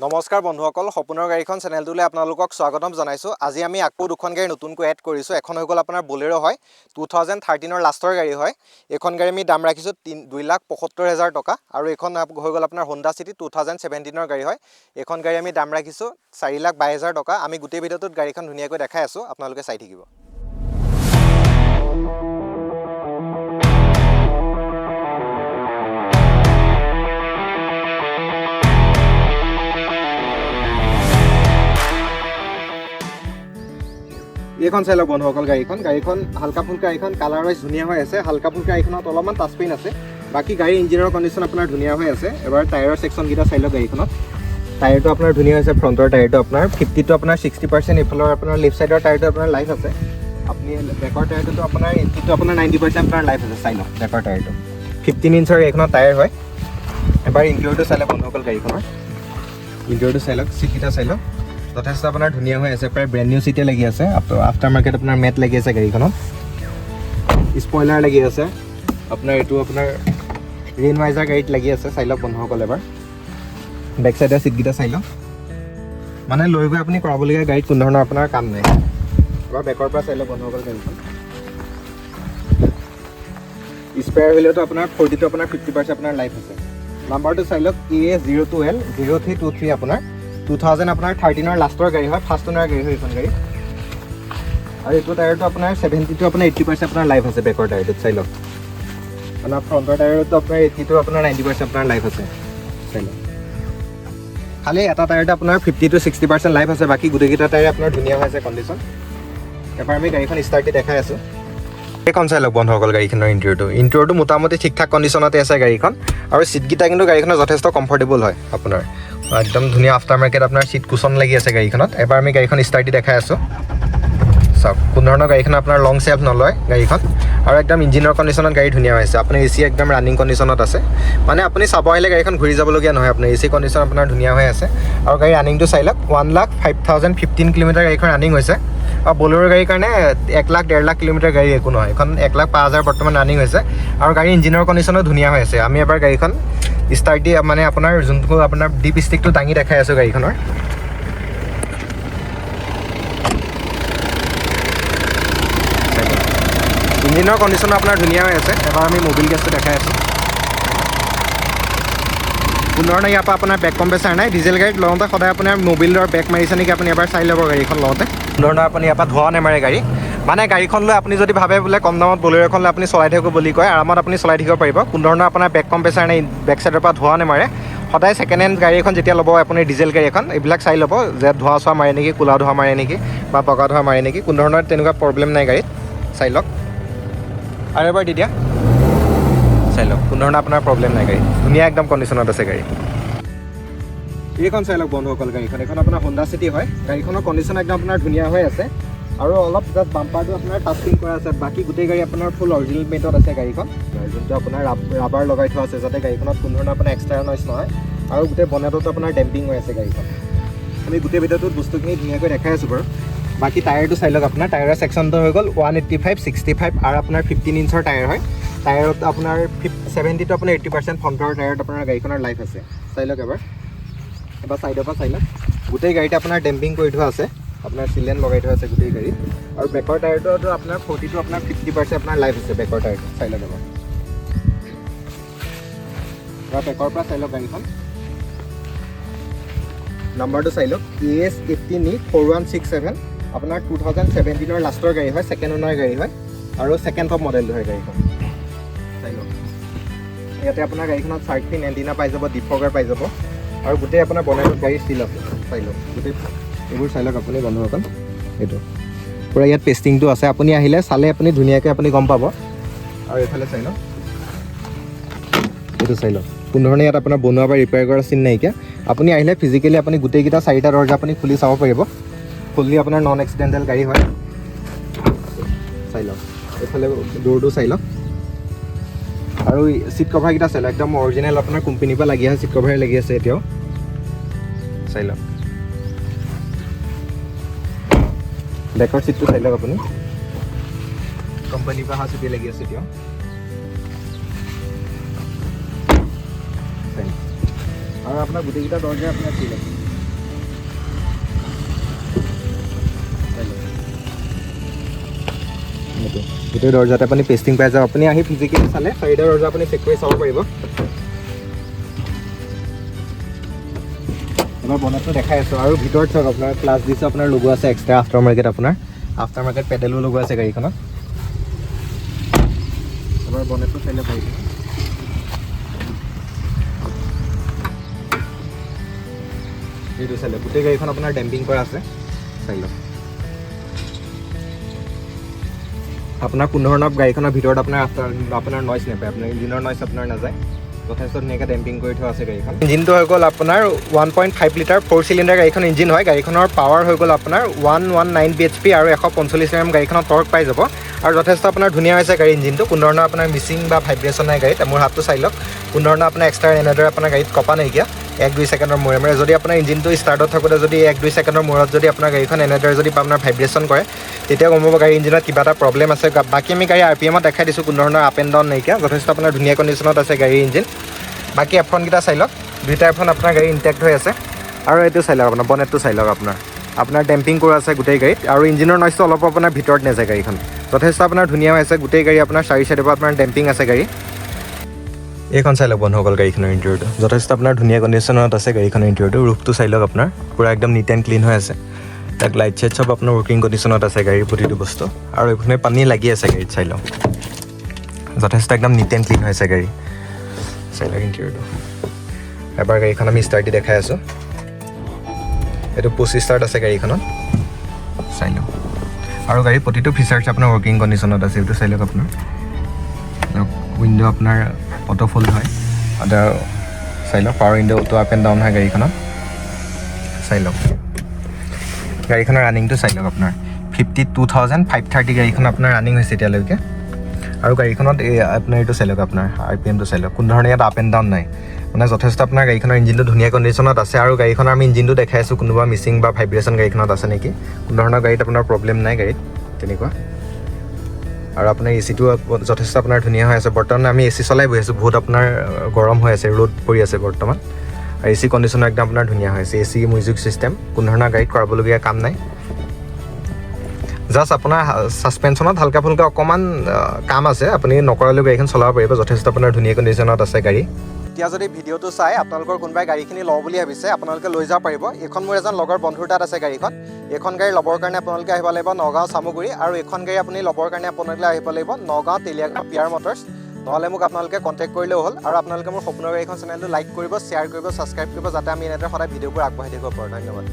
নমস্কাৰ বন্ধুসকল, সপোনৰ গাড়ীখন চেনেলটোলৈ আপোনালোকক স্বাগতম জনাইছোঁ। আজি আমি আকৌ দুখন গাড়ী নতুনকৈ এড কৰিছোঁ। এখন হৈ গ'ল আপোনাৰ বলেৰ' হয়, 2013ৰ লাষ্টৰ গাড়ী হয়। এইখন গাড়ী আমি দাম ৰাখিছোঁ 2,75,000 টকা। আৰু এইখন হৈ গ'ল আপোনাৰ হোণ্ডা চিটি, 2017ৰ গাড়ী হয়। এইখন গাড়ী আমি দাম ৰাখিছোঁ 4,22,000 টকা। আমি গোটেই ভিডিঅ'টোত গাড়ীখন ধুনীয়াকৈ দেখাই আছোঁ, আপোনালোকে চাই থাকিব। এইখন চাই লওক বন্ধুসকল গাড়ীখন। গাড়ীখন হালকা ফুলকা, এইখন কালাৰ ৱাইজ ধুনীয়া হৈ আছে। হালকা ফুলকা এইখনত অলপমান টাচ পেইণ্ট আছে, বাকী গাড়ী ইঞ্জিনৰ কণ্ডিশ্যন আপোনাৰ ধুনীয়া হৈ আছে। এবাৰ টায়াৰৰ ছেকশ্যনকেইটা চাই লওক। গাড়ীখনত টায়াৰটো আপোনাৰ ধুনীয়া হৈছে। ফ্ৰণ্টৰ টায়াৰটো আপোনাৰ 50টো আপোনাৰ 60%। এইফালৰ আপোনাৰ লেফ্ট ছাইডৰ টায়াৰটো আপোনাৰ লাইফ আছে। আপুনি বেকৰ টায়াৰটোতো আপোনাৰ 80টো আপোনাৰ 90% আপোনাৰ লাইফ আছে। চাই লওক বেকৰ টায়াৰটো, 15 ইঞ্চৰ এইখনত টায়াৰ হয়। এবাৰ ইণ্টেৰিয়ৰটো চাই লওক বন্ধুসকল। গাড়ীখনৰ ইণ্টেৰিয়ৰটো চাই লওক, চিটকেইটা চাই লওক, যথেষ্ট আপোনাৰ ধুনীয়া হৈ আছে। প্ৰায় ব্ৰেণ্ড নিউ চিটে লাগি আছে। আফটাৰ মাৰ্কেট আপোনাৰ মেট লাগি আছে গাড়ীখনত, স্পইলাৰ লাগি আছে আপোনাৰ, এইটো আপোনাৰ ৰেইন ৱাইজাৰ গাড়ীত লাগি আছে। চাই লওক বন্ধুসকল, এবাৰ বেক চাইডৰ চিটকেইটা চাই লওক। মানে লৈ গৈ আপুনি কৰাবলগীয়া গাড়ীত কোনো ধৰণৰ আপোনাৰ কাম নাই। এবাৰ বেকৰ পৰা চাই লওক বন্ধুসকল গাড়ীখন। স্পেয়াৰ হুইলতো আপোনাৰ 40টো আপোনাৰ 50% আপোনাৰ লাইফ আছে। নাম্বাৰটো চাই লওক, AA 02 L 0323। আপোনাৰ 2000 আপোনাৰ 13ৰ লাষ্টৰ গাড়ী হয়, ফাৰ্ষ্ট অনাৰ গাড়ী হয় এইখন গাড়ী। আৰু এইটো টায়াৰটো আপোনাৰ 70টো আপোনাৰ 80% আপোনাৰ লাইফ আছে বেকৰ টায়াৰটোত, চাই লওক। আপোনাৰ ফ্ৰণ্টৰ টায়াৰটো আপোনাৰ 80টো আপোনাৰ 90% আপোনাৰ লাইফ আছে, চাই লওক। খালি এটা টায়াৰটো আপোনাৰ 50 টু 60% লাইফ আছে, বাকী গোটেইকেইটা টায়াৰ আপোনাৰ ধুনীয়া হৈ আছে কণ্ডিশ্যন। এবাৰ আমি গাড়ীখন ষ্টাৰ্ট দি দেখাই আছোঁ। এইখন চাই লওক বন্ধুসকল গাড়ীখনৰ ইণ্টেৰিয়ৰটো। ইণ্টেৰিয়ৰটো মোটামুটি ঠিক ঠাক কণ্ডিশ্যনতে আছে গাড়ীখন। আৰু চিটকেইটা কিন্তু গাড়ীখনৰ যথেষ্ট কমফৰ্টেবল হয় আপোনাৰ, একদম ধুনীয়া আফটাৰ মাৰ্কেট আপোনাৰ চিট কুচন লাগি আছে গাড়ীখনত। এবাৰ আমি গাড়ীখন ষ্টাৰ্ট দি দেখাই আছোঁ। চাওক, কোনো ধৰণৰ গাড়ীখন আপোনাৰ লং চেল্ফ নলয় গাড়ীখন। আৰু একদম ইঞ্জিনৰ কণ্ডিশ্যনত গাড়ী ধুনীয়া হৈছে। আপোনাৰ এ চি একদম ৰানিং কণ্ডিশ্যনত আছে। মানে আপুনি চাব আহিলে গাড়ীখন ঘূৰি যাবলগীয়া নহয়, আপোনাৰ এ চি কণ্ডিশ্যন আপোনাৰ ধুনীয়া হৈ আছে। আৰু গাড়ী ৰানিংটো চাই লওক, 1,05,015 কিলোমিটাৰ গাড়ীখন ৰানিং হৈছে। আৰু বলেৰ' গাড়ীৰ কাৰণে 1 লাখ 1.5 লাখ কিলোমিটাৰ গাড়ী একো নহয়। এইখন 1,05,000 বৰ্তমান ৰানিং হৈছে আৰু গাড়ী ইঞ্জিনৰ কণ্ডিশ্যনো ধুনীয়া হৈ আছে। আমি এবাৰ গাড়ীখন ষ্টাৰ্ট দি মানে আপোনাৰ যোনটো আপোনাৰ ডিপ ষ্টিকটো দাঙি দেখাই আছোঁ গাড়ীখনৰ। ইঞ্জিনৰ কণ্ডিশ্যনো আপোনাৰ ধুনীয়া হৈ আছে। এবাৰ আমি মবিল গেছটো দেখাই আছোঁ। কোনো ধৰণৰ ইয়াৰ পৰা আপোনাৰ বেক কম্প্ৰেচাৰ নাই। ডিজেল গাড়ীত লওঁতে সদায় আপোনাৰ মবিলৰ বেক মাৰিছে নেকি আপুনি এবাৰ চাই ল'ব গাড়ীখন লওঁতে। কোনো ধৰণৰ আপুনি ইয়াৰ পৰা ধোঁৱা নেমাৰে গাড়ী। মানে গাড়ীখন লৈ আপুনি যদি ভাবে বোলে কম দামত বলেৰ' এখন লৈ আপুনি চলাই থাকিব বুলি কয়, আৰামত আপুনি চলাই থাকিব পাৰিব। কোনো ধৰণৰ আপোনাৰ বেক কম্প্ৰেচাৰ নাই, বেক চাইডৰ পৰা ধোঁৱা নেমাৰে। সদায় ছেকেণ্ড হেণ্ড গাড়ী এখন যেতিয়া ল'ব আপুনি, ডিজেল গাড়ী এখন, এইবিলাক চাই ল'ব যে ধোঁৱা চোৱা মাৰে নেকি, ক'লা ধোঁৱা মাৰে নেকি বা বগা ধোঁৱা মাৰে নেকি। কোনো ধৰণৰ তেনেকুৱা প্ৰব্লেম নাই গাড়ীত। চাই লওক আৰু এবাৰ দি দিয়া। চাই লওক, কোনো ধৰণৰ আপোনাৰ প্ৰব্লেম নাই গাড়ী, ধুনীয়া একদম কণ্ডিশ্যনত আছে গাড়ী। এইখন চাই লওক বন্ধুসকল গাড়ীখন। এইখন আপোনাৰ হোণ্ডা চিটি হয়। গাড়ীখনৰ কণ্ডিশ্যন একদম আপোনাৰ ধুনীয়া হৈ আছে আৰু অলপ জাষ্ট বাম্পাৰটো আপোনাৰ টাচ পেইণ্ট কৰা আছে, বাকী গোটেই গাড়ী আপোনাৰ ফুল অৰিজিনেল পেইণ্টত আছে। গাড়ীখন যোনটো আপোনাৰ ৰাবাৰ লগাই থোৱা আছে, যাতে গাড়ীখনত কোনো ধৰণৰ আপোনাৰ এক্সট্ৰা নইজ নহয়। আৰু গোটেই বনেটতো আপোনাৰ ডেম্পিং হৈ আছে গাড়ীখন। আমি গোটেই ভিডিঅ'টোত বস্তুখিনি ধুনীয়াকৈ দেখাই আছোঁ বাৰু। বাকী টায়াৰটো চাই লওক, আপোনাৰ টায়াৰৰ ছেকশ্যনটো হৈ গ'ল 185 65 আৰু আপোনাৰ 15 ইঞ্চৰ টায়াৰ হয়। টায়াৰত আপোনাৰ 70টো আপোনাৰ 80% ফ্ৰণ্টৰ টায়াৰত আপোনাৰ গাড়ীখনৰ লাইফ আছে। চাই লওক এবাৰ, এবাৰ ছাইডৰ পৰা চাই লওক। গোটেই গাড়ীত আপোনাৰ ডেম্পিং কৰি থোৱা আছে, আপোনাৰ চিলেন লগাই থোৱা আছে গোটেই গাড়ীত। আৰু বেকৰ টায়াৰটোতো আপোনাৰ 40টো আপোনাৰ 50% আপোনাৰ লাইফ আছে বেকৰ টায়াৰটো। চাই লওক এবাৰ, এবাৰ বেকৰ পৰা চাই লওক গাড়ীখন। নাম্বাৰটো চাই লওক, AS 18 E 4167। আপোনাৰ 2017ৰ লাষ্টৰ গাড়ী হয়, ছেকেণ্ড অনাৰ গাড়ী হয় আৰু ছেকেণ্ড টপ মডেলটো হয় গাড়ীখন। চাই লওক, ইয়াতে আপোনাৰ গাড়ীখনত চাৰ্ক ফিন এণ্টিনা পাই যাব, ডিফগাৰ পাই যাব আৰু গোটেই আপোনাৰ বনেটত গাড়ী চিল আছে। চাই লওক, গোটেই এইবোৰ চাই লওক আপুনি বন্ধুসকল। এইটো পূৰা ইয়াত পেষ্টিংটো আছে। আপুনি আহিলে চালে আপুনি ধুনীয়াকৈ আপুনি গম পাব। আৰু এইফালে চাই লওক, এইটো চাই লওক, কোনো ধৰণে ইয়াত আপোনাৰ বনোৱা বা ৰিপেয়াৰ কৰা চিন নাইকিয়া। আপুনি আহিলে ফিজিকেলি আপুনি গোটেইকেইটা চাৰিটা দৰ্জা আপুনি খুলি চাব পাৰিব। ফুল্লি আপোনাৰ নন এক্সিডেণ্টেল গাড়ী হয়। চাই লওক, এইফালে ড'ৰটো চাই লওক আৰু চিট কভাৰকেইটা চাই লওক, একদম অৰিজিনেল আপোনাৰ কোম্পেনীৰ পৰা লাগি অহা চিট কভাৰে লাগি আছে এতিয়াও। চাই লওক, বেকৰ চিটটো চাই লওক আপুনি, কোম্পানীৰ পৰা অহা চিটেই লাগি আছে এতিয়াও। চাই লওক। আৰু আপোনাৰ গোটেইকেইটা দৰ্জা আপোনাৰ চিল আছে। সেইটো গোটেই দৰ্জাতে আপুনি পেষ্টিং পাই যাব। আপুনি আহি ফিজিকেলি চালে চাৰিটা দৰ্জা আপুনি চেক কৰি চাব পাৰিব। এবাৰ বনেটটো দেখাই আছোঁ। আৰু ভিতৰত চাওক, আপোনাৰ ক্লাছ দিছোঁ, আপোনাৰ লগোৱা আছে এক্সট্ৰা আফটাৰ মাৰ্কেট, আপোনাৰ আফটাৰ মাৰ্কেট পেডেলো লগোৱা আছে গাড়ীখনত। এবাৰ বনেটটো চাই ল'ব পাৰিব। এইটো চাই লওক, গোটেই গাড়ীখন আপোনাৰ ডেম্পিং কৰা আছে, চাই লওক। আপোনাৰ কোনো ধৰণৰ গাড়ীখনৰ ভিতৰত আপোনাৰ আফটাৰ আপোনাৰ নইজ নাপায়, আপোনাৰ ইঞ্জিনৰ নইজ আপোনাৰ নাযায়। যথেষ্ট ধুনীয়াকৈ ডেম্পিং কৰি থোৱা আছে গাড়ীখন। ইঞ্জিনটো হৈ গ'ল আপোনাৰ 1.5 লিটাৰ 4 চিলিণ্ডাৰ গাড়ীখন ইঞ্জিন হয়। গাড়ীখনৰ পাৱাৰ হৈ গ'ল আপোনাৰ 119 BHP আৰু 145 এম গাড়ীখনৰ টৰ্ক পাই যাব। আৰু যথেষ্ট আপোনাৰ ধুনীয়া হৈছে গাড়ী ইঞ্জিনটো, কোনো ধৰণৰ আপোনাৰ মিচিং বা ভাইব্ৰেশ্যন নাই গাড়ীত। মোৰ হাতটো চাই লওক, কোনো ধৰণৰ আপোনাৰ এক্সট্ৰা এনেদৰে আপোনাৰ গাড়ীত কপা নাইকিয়া। 1-2 ছেকেণ্ডৰ মূৰে মূৰে যদি আপোনাৰ ইঞ্জিনটো ষ্টাৰ্টত থাকোঁতে যদি 1-2 ছেকেণ্ডৰ মূৰত যদি আপোনাৰ গাড়ীখন এনেদৰে যদি আপোনাৰ ভাইব্ৰেশ্যন কৰে, তেতিয়া গম পাব গাড়ী ইঞ্জিনত কিবা এটা প্ৰব্লেম আছে। বাকী আমি গাড়ী RPMত দেখাই দিছোঁ, কোনো ধৰণৰ আপ এণ্ড ডাউন নাইকিয়া, যথেষ্ট আপোনাৰ ধুনীয়া কণ্ডিশ্যনত আছে গাড়ীৰ ইঞ্জিন। বাকী এফ্ৰনকেইটা চাই লওক, দুইটা এফ্ৰন আপোনাৰ গাড়ী ইনটেক্ট হৈ আছে। আৰু এইটো চাই লওক, আপোনাৰ বনেটটো চাই লওক, আপোনাৰ ডেম্পিং কৰা আছে গোটেই গাড়ীত। আৰু ইঞ্জিনৰ নইজটো অলপ আপোনাৰ ভিতৰত নাযায়, গাড়ীখন যথেষ্ট আপোনাৰ ধুনীয়া হৈ আছে। গোটেই গাড়ী আপোনাৰ চাৰি চাইডৰ পৰা আপোনাৰ ডেম্পিং আছে গাড়ী। এইখন চাই লওক বন্ধুসকল, গাড়ীখনৰ ইণ্টেৰিয়ৰটো যথেষ্ট আপোনাৰ ধুনীয়া কণ্ডিশ্যনত আছে। গাড়ীখনৰ ইণ্টেৰিয়ৰটো, ৰুফটো চাই লওক, আপোনাৰ পূৰা একদম নিট এণ্ড ক্লিন হৈ আছে। তাক লাইট চাইট চব আপোনাৰ ৱৰ্কিং কণ্ডিশ্যনত আছে গাড়ীৰ প্ৰতিটো বস্তু। আৰু এইখনে পানী লাগি আছে গাড়ীত, চাই লওক, যথেষ্ট একদম নিট এণ্ড ক্লিন হৈছে গাড়ী। চাই লওক ইণ্টেৰিয়ৰটো। এবাৰ গাড়ীখন আমি ষ্টাৰ্ট দি দেখাই আছোঁ। এইটো পুছ ষ্টাৰ্ট আছে গাড়ীখনত, চাই লওক। আৰু গাড়ীৰ প্ৰতিটো ফিচাৰ্ছ আপোনাৰ ৱৰ্কিং কণ্ডিশ্যনত আছে। এইটো চাই লওক, আপোনাৰ উইণ্ড' আপোনাৰ অট' ফ'ল্ড হয়। আৰু চাই লওক, power window auto up and down হয় গাড়ীখনত, চাই লওক। গাড়ীখনৰ ৰানিংটো চাই লওক, আপোনাৰ 52,530 গাড়ীখন আপোনাৰ ৰানিং হৈছে এতিয়ালৈকে। আৰু গাড়ীখনত এই আপোনাৰ এইটো চাই লওক, আপোনাৰ RPMটো চাই লওক, কোনো ধৰণৰ ইয়াত আপ এণ্ড ডাউন নাই। মানে যথেষ্ট আপোনাৰ গাড়ীখনৰ ইঞ্জিনটো ধুনীয়া কণ্ডিশ্যনত আছে। আৰু গাড়ীখনৰ আমি ইঞ্জিনটো দেখাই আছোঁ, কোনোবা মিচিং বা ভাইব্ৰেশ্যন গাড়ীখনত আছে নেকি। কোনো ধৰণৰ গাড়ীত আপোনাৰ প্ৰব্লেম নাই গাড়ীত তেনেকুৱা। আৰু আপোনাৰ এচিটো যথেষ্ট আপোনাৰ ধুনীয়া হৈ আছে। বৰ্তমান আমি এচি চলাই বহি আছোঁ, বহুত আপোনাৰ গৰম হৈ আছে, ৰ'দ পৰি আছে বৰ্তমান। আৰু এচি কণ্ডিশ্যনো একদম আপোনাৰ ধুনীয়া হৈ আছে। এচি, মিউজিক চিষ্টেম, কোনো ধৰণৰ গাড়ীত কৰাবলগীয়া কাম নাই। জাষ্ট আপোনাৰ ছাছপেনশ্যনত হালকা ফুলকা অকণমান কাম আছে, আপুনি নকৰালেও গাড়ীখন চলাব পাৰিব। যথেষ্ট আপোনাৰ ধুনীয়া কণ্ডিশ্যনত আছে গাড়ী। এতিয়া যদি ভিডিঅ'টো চাই আপোনালোকৰ কোনোবাই গাড়ীখিনি লওঁ বুলি ভাবিছে, আপোনালোকে লৈ যাব পাৰিব। এইখন মোৰ এজন লগৰ বন্ধুৰ তাত আছে গাড়ীখন। এইখন গাড়ী ল'বৰ কাৰণে আপোনালোকে আহিব লাগিব নগাঁও চামগুৰি। আৰু এইখন গাড়ী আপুনি ল'বৰ কাৰণে আপোনালোকে আহিব লাগিব নগাঁও তেলিয়াগাঁও পিয়াৰ মটৰ্ছ। নহ'লে মোক আপোনালোকে কণ্টেক্ট কৰিলেও হ'ল। আৰু আপোনালোকে মোৰ সপোনৰ গাড়ীখন চেনেলটো লাইক কৰিব, শ্বেয়াৰ কৰিব, ছাবস্ক্ৰাইব কৰিব, যাতে আমি এনেদৰে সদায় ভিডিঅ'বোৰ আগবঢ়াই থাকিব পাৰোঁ। ধন্যবাদ।